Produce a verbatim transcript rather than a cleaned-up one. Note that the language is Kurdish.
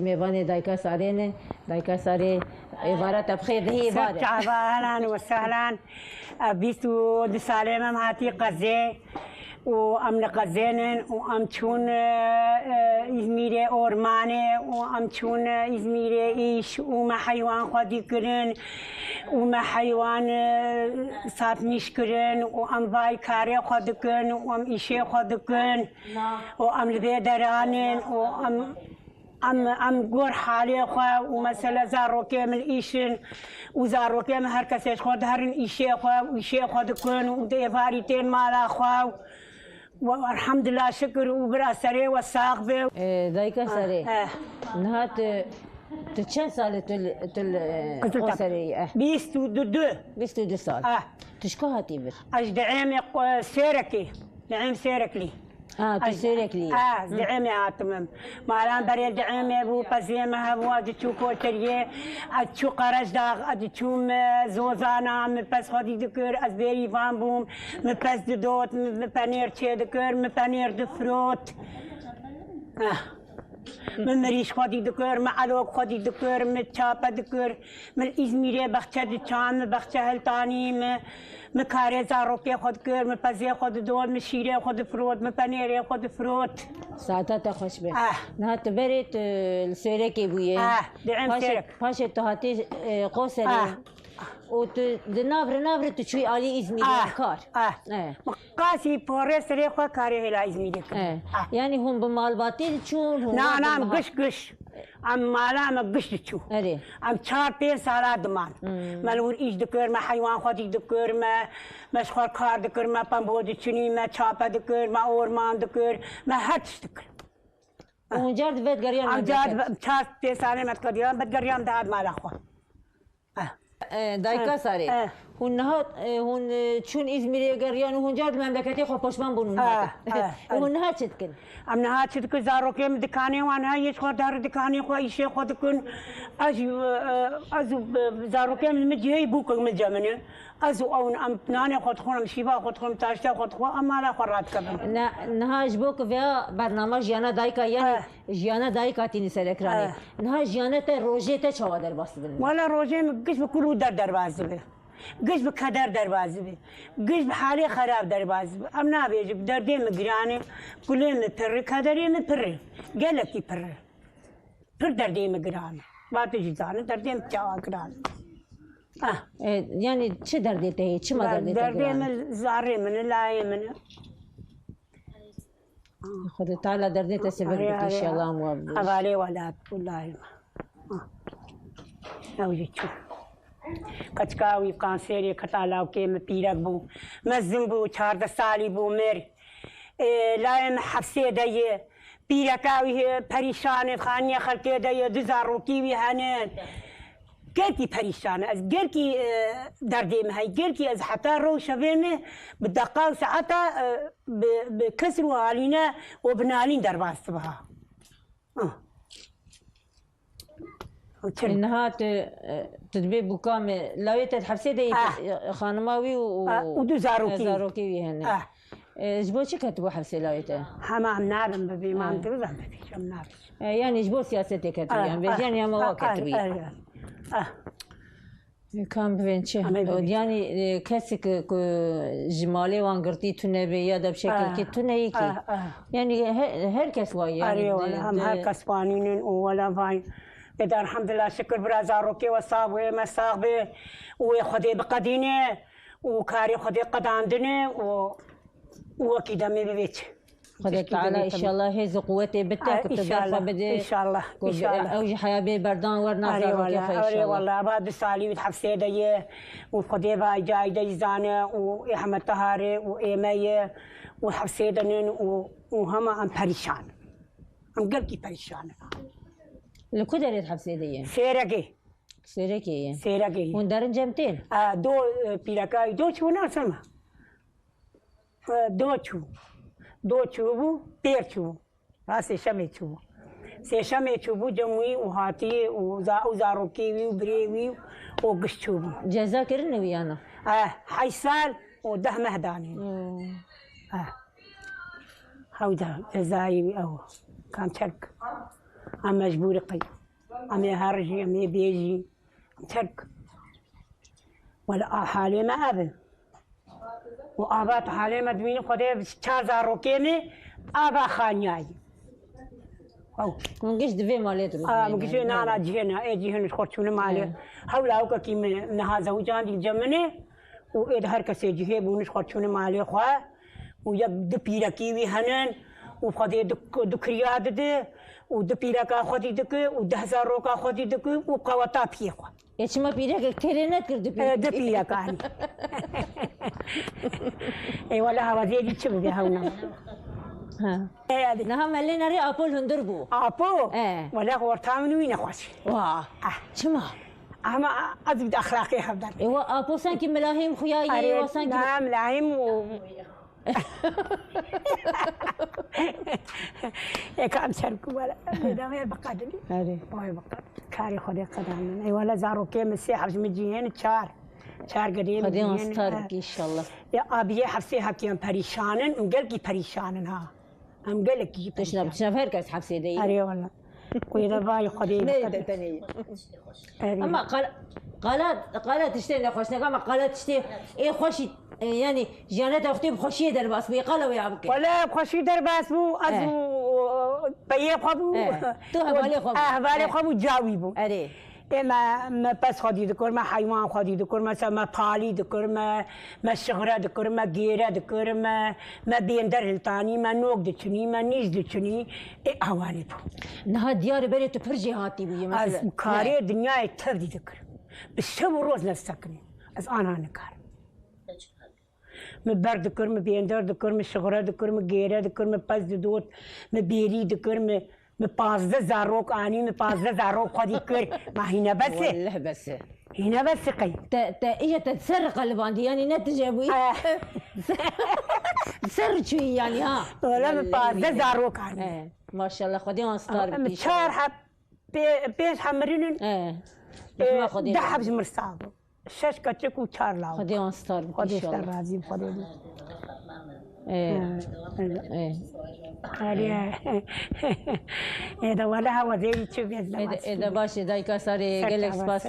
Mêvanê dayika Sarê ne, dayika Sarê êvara te bi xêr dihê êvarê. Merhaba, ehlen we sehlen. Ev bîst û du salê me em hatî qezê û em li qezê nin û em çûn, e, e, Îzmîrê ormanê û em çûn, e, Îzmîrê îş û me heywan xwedî kirin û me heywan, e, satmîş kirin û em vay karê xwe dikin û em îşê xwe dikin û em li vê deran in û em Em, em gor halê xwe û mesela zarokê min îş in û zarokê min her kesê ji xwe diherin îşê xwe û îşê xwe dikin û di êvarî tên mala xwe û, û elhamdulillah şikir û bira Serê we sax be. E, dayika Serê, eh, niha tu, tu çend sal e tu li, tu li, e, Qiziltepe. Qoserê yî, eh? Bîst û du, du. Bîst û du sal. Eh. Tu ji ku hatî vir? Ez ji Diêmê, e, Sêrekê. Diêm Sêreklî. Ha, tu Sêreklî. Ha, Diêmê hatim em. Malan berê Diêmê bû, pezê me hebû, ez diçû Koçeriyê, ez diçû Qereşdax, ez diçûm, e, Zozana, min pez xwedî dikir, ez bêrîvan bûm, min pez didot, min, min penêr çê dikir, min penêr difirot. Ah. Min mirîş xwedî dikir, min elok xwedî dikir, min çape dikir. Min Îzmîrê bexçe diçan, min bexçe hiltanî, min, min karê zarokê xwe dikir, min pezê xwe didot, min şîrê xwe difirot, min penêrê xwe difirot. Saeta te xweş be. Ah. Niha tu berê tu li Sêrekê bûye. Ah, Diêm Paşê, Sêrek. Paşê tu hatî, e, Qoserê. Ah. Û tu di nav re, nav re tu çûyî alî Îzmîrê Ah. kar. Ah. E. Min qasî porê serê xwe karê hêla Îzmîrê kir. E. Ah. Yanî hûn bi malbatî diçûn, hûn Na, na, em giş, giş. Em mala me giş diçû. Erê. Em çar pênc sala diman. Hmm. Me li wir îş dikir, me heywan xwedî dikir, me, me ji xwe kar dikir, me pembo diçinî, me çape dikir, me orman dikir, me her tişt dikir. Û hûn car divedigeriyan Em car memleket? Çar pênc salê me dikir, em vedigeriyan dihat mala xwe. Eh. E, dayika Eh, Sarê, eh. hûn niha, e, hûn, e, çûn Îzmîrê geriyan û hûn car di memleketê xwe poşman bûn û Eh, hatin. eh, Û hûn eh. niha çi dikin? Em niha çi dikin? Zarokê min dikanê wan heye, ji xwe der dikanê xwe, îşê xwe dikin. Ez, e, ez, e, zarokê min, min cihê bûk min cemine. Ez û ew em nanê xwe dixwin, em şîva xwe dixwin, em taştê xwe dixwin, em mala xwe radikevin. Ne, niha ji bo ku vêya bernama jiyana dayika, yanî Eh. jiyana dayika tînî ser ekranê. Eh. Niha jiyana te, rojê te çawa derbas dibin? Wala rojê min giş bi kul û der derbas dibe. Giş bi keder derbas dibe. Giş bi halê xerab derbas dibe. Em nabêjin, derdê min giran e, kulê min pir e, kederê min pir e. Gelekî pir e. Pir derdê min giran e. Va tu jî zanî, derdê min çawa giran e. Ah. E, yanî çi derdê te heye? Çima derdê te Derdê giran e? min zarê min e, layê min e. Xwedê Teala derdê te sebek Arê, bike arê. inşallah, em wa bibêjin. Hevalê welat, wellahî. Ah. Ew jî çû. Keçika wî kanserê keta lawkê min pîrek bû. Mezin bû, çardeh salî bû, mir. Ê, layê min hepsê de ye. Pîreka wî, e, perîşan e, xaniyê xelkê de ye, du zarokî wî hene. Gelkî perîşan e. Ez gelkî, e, derdê min heye. Gelkî ez heta rewşa vê me bi deqa û saeta, e, bi, bi kesr û halîne û bi nalîn derbas dibiha. Ah. Û çi? Niha tu, e, tu dibê bûka me, lawê te di hepsê de yî, Ah. e, xanima wî û, û, Ah, û du zarokî. e, zarokê wî hene. Ah. E, ji bo çi ketibû hepsê lawê te? Hema em nabin bibî, ma em Ah. dibin bibî, em nabin. E, yanî ji bo siyasetê ketibû, Ah, yan ah, vêjiyaniya me wa ah, ketibû. ah, ah. Kam bivên çi? Em ê bivên çi? Yanî, e, kesik ku ji malê wan girtî tune be ya da bi şekilkî Ah, tune yekî. ah, ah. Yanî he-, her kes wa yanî Arê di-, wala, em di- her kes wanînin û wala vay. Êda elhamdulillah şikir bira zarokê we sax bû, me sax bê û wê Xwedê biqedîne û karê Xwedê qedandine û, û wekî demê bivê çi. Xwedê Teala înşallah hêz û quwetê bide, ku tu ber xwe bidê, ku ew ji heya bê berdan wer nav zarokê xwe înşallah. Arê wala, ava du salî wî di hepsê de ye û Xwedê va cayê de jî zane û ê heme teharê û ê me ye û hepsê de nin û, û hema em perîşan in. Em gelkî perîşan in. Li ku derê di hepsê de ye? Sêrekê. Sêrekê ye. Sêrekê ye. Hûn derin cem tên? A, do, e, pîreka wî do çû nasema. E, do çû. Do çûbû, pêr çûbû. Ha, sêşemê çûbû. Sêşemê çûbû, cem wî û hatî û za-, û zarokê wî û birê wî û giş çûbû. Ceza kirine wî yana? Eh, heşt sal û deh meh danî. Hmm. Eh. Hewda cezayê wî ew. Kançerk. Em mecbûr in qey. Em ê herjî, em ê bêjî. Tirk. Wele a halê me ev e. Û ava tu halê me dibînî Xwedê çar zarokê me ava xaniyayî. Ew. Min giş di vê malê dirû. A, min giş nana cihê ne, ê cihê ne ji xwe çûne malê. He. Hewla ewkekî min niha zewicandî cem min e. Û ê de her kesê cihê bûne ji xwe çûne malê xwe. Û yek du pîrekî wî henin. Û Xwedê du, du kiriya dide. Û du pîreka xwedî dike. Û deh zaroka xwedî dike. Û qeweta piyê xwe. Ê, çima pîrekek têrê nekir du pîrek? E, du pîrek anî. Ê, wele hawazê dî çi bibe hewna. Ha. E, hadi. Niha me lê nerê Apo li hundir bû. Apo? E. Wele orta min wî nexweş. Wa. Ah. Çima? Ama ez bi exlaqê hevdar. Ê, wa Apo sanki milahim xuya ye, wa sanki na, milahim û Ê, kam ser ku were. Bêdawê biqedinî. Erê. Vay biqed. Karê Xwedê qedanin. Ey wele zarokê min sê heft min cihên çar. Çar gedê min Xwedê cihên, star e. Bike inşallah. Ya abiyê heft sê heft yan perîşan in, em gelkî perîşan in ha. Em gelekî jî Tişna, perîşan. Tişna her kes hepsê de ye. Erê wele. Wê de vay Xwedê Ne biqedin. De tenê ye. Erê. Ama qal-, qala, qala tiştê nexweş neke ama qala tiştê ê xweşî, e, yani jiyaneta xwe tê bi xweşiyê derbas bû, qala wê ya bike. Wele xweşî derbas bû, ez Eh. û, û, peyê xwe bû. Eh. Tu hevalê xwe bû. Eh, hevalê Eh. xwe bû, cawî bû. Erê. Ê me, me pez xwedî dikir, me heywan xwedî dikir, mesela me palî dikir, me, me şixre dikir, me gêre dikir, me, me bênder hiltanî, me nok diçinî, me nîj diçinî. Ê awanî bû. Niha diyar e berê tu pir jêhatî bûyî, mesela. Ez karê dinyayê tevdî dikirim. Bi şev û roz nefsekinî. Ez ana nikarim. Mi ber dikir, mi bênder dikir, mi şixure dikir, mi gêre dikir, mi pez didot, mi bêrî dikir, mi, mi pazdeh zarok anî, mi pazdeh zarok xwedî kir. Ma hîne bes e? Welleh bes e. Hîne bes e qey? Te, te, îje te ser qelibandî, yanî ne tije bûyî. Eh. Ser çûyî yanî ha. Wele mi Welleh pazdeh bîne. Zarok anî. Eh, maşallah, Xwedê wan star Em bikî çar inşallah. Heb, pê-, pênc heb mirinin. Eh. Eh, Rehma Xwedê deh be. Heb ji mir sağ bû. Şeş keçik û çar lawik. Xwedê wan star bike Xwedê inşallah. Star razî bi Xwedê bî. Ê, ê. Ê de wele hewa zêrî çi bêz Ê de, ê de baş e, dayika Sarê, gelek spas.